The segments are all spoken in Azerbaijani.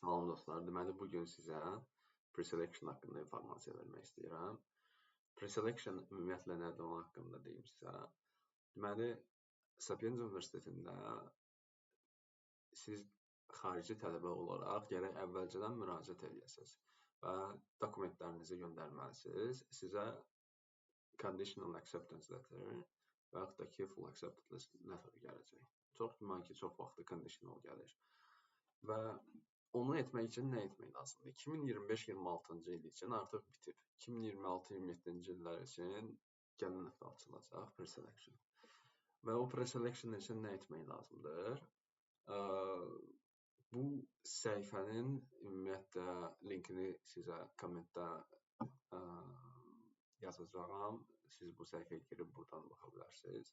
Salam dostlar, deməli bu gün sizə preselection haqqında informasiya vermək istəyirəm. Preselection ümumiyyətlə nədir, onun haqqında deyim sizə. Deməli, Sapienza Universitetində siz xarici tələbə olaraq gərək əvvəlcədən müraciət edəsiniz və dokumentlərinizi göndərməlisiniz. Sizə conditional acceptance letter və yaxud da ki, full acceptance letter gələcək. Çox güman ki, çox vaxtı conditional gəlir. Və onu etmək üçün nə etmək lazımdır? 2025-26-cı il üçün artıq bitib. 2026-27-ci illər üçün gələn həftə açılacaq preselection. Və o preselection üçün nə etmək lazımdır? Bu səhifənin ümumiyyətlə linkini sizə kommentdə yazacağam. Siz bu səhifəyə girib buradan baxa bilərsiniz.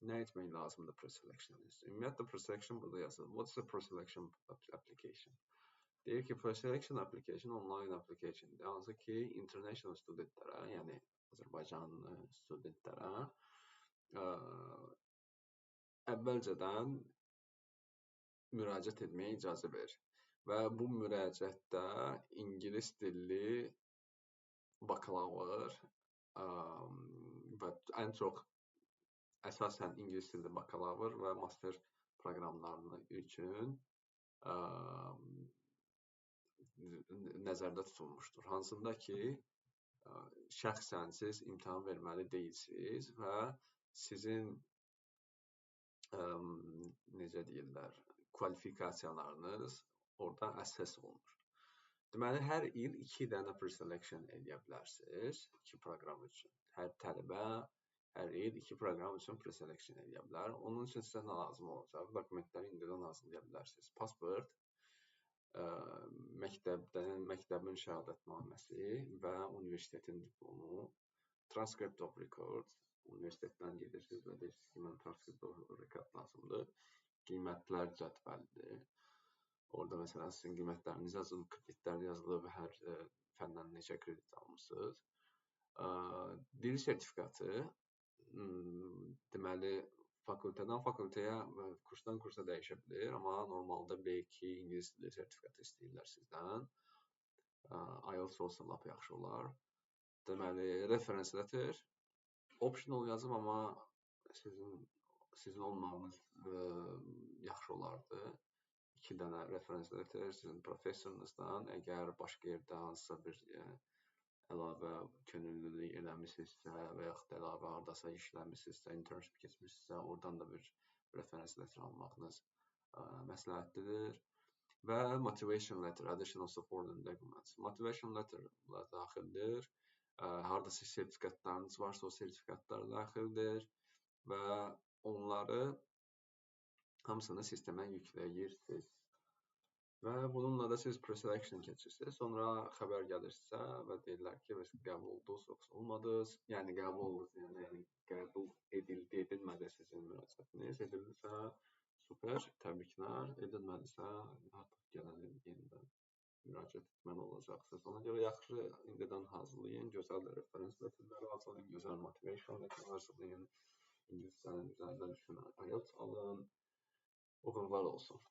Nə etmək lazımdır preselection üçün? Ümumiyyətlə preselection burada yazılır. What's the preselection application? Deyir ki, preselection application online applicationdır. Hansı ki, international studentlərə, yəni Azərbaycanlı studentlərə əvvəlcədən müraciət etməyə icazə verir. Və bu müraciətdə ingilis dilli bakalavr və ən çox əsasən ingilis dilli bakalavr və master proqramlarını üçün nəzərdə tutulmuşdur. Hansında ki, şəxsən siz imtahan verməli deyilsiniz və sizin necə deyirlər, kvalifikasiyalarınız orada assess olunur. Deməli, hər il 2 dənə preselection eləyə bilərsiniz, 2 proqram üçün. Hər tələbə hər il 2 proqram üçün preselection eləyə bilər. Onun üçün sizə nə lazım olacaq? Dokumentləri indidən hazırlaya bilərsiniz. Pasport, məktəbin şəhadətnaməsi və universitetin diplomu, transcript of records, universitetdən gedirsiniz və deyirsiniz ki, mənə transcript of record lazımdır. Qiymətlər cədvəlidir. Orada məsələn sizin qiymətləriniz yazılıb, kreditlər yazılıb, hər fəndən neçə kredit almışsınız. Dil sertifikatı, deməli, fakültədən fakültəyə və kursdan kursa dəyişə bilir, amma normalda B2 ingilis dili sertifikatı istəyirlər sizdən. IELTS olsa lap yaxşı olar. Deməli, reference letter, optional yazıb, amma sizin olmağınız yaxşı olardı. 2 dənə reference letter sizin professorunuzdan, əgər başqa yerdə hansısa bir əlavə könüllülük eləmisinizsə və yaxud da əlavə hardasa işləmisinizsə, internship keçmisinizsə, oradan da bir reference letter almağınız məsləhətlidir. Və motivation letter, additional supporting documents. Motivation letter daxildir. Hardasa sertifikatlarınız varsa, o sertifikatlar daxildir və onları hamısını sistemə yükləyirsiniz. Və bununla da siz preselection keçirsiniz. Sonra xəbər gəlir sizə və deyirlər ki, bəs qəbul oldunuz, yoxsa olmadınız. Yəni qəbul oldunuz, yəni qəbul edildi, edilmədi sizin müraciətiniz. Edildisə super, təbriklər. Edilmədisə artıq gələn il yenidən müraciət etməli olacaqsınız. Ona görə yaxşı indidən hazırlayın, gözəl reference letterləri hazırlayın, gözəl motivation letter hazırlayın. İngiliscənin üzərində üçün IELTS alın. Uğurlar olsun.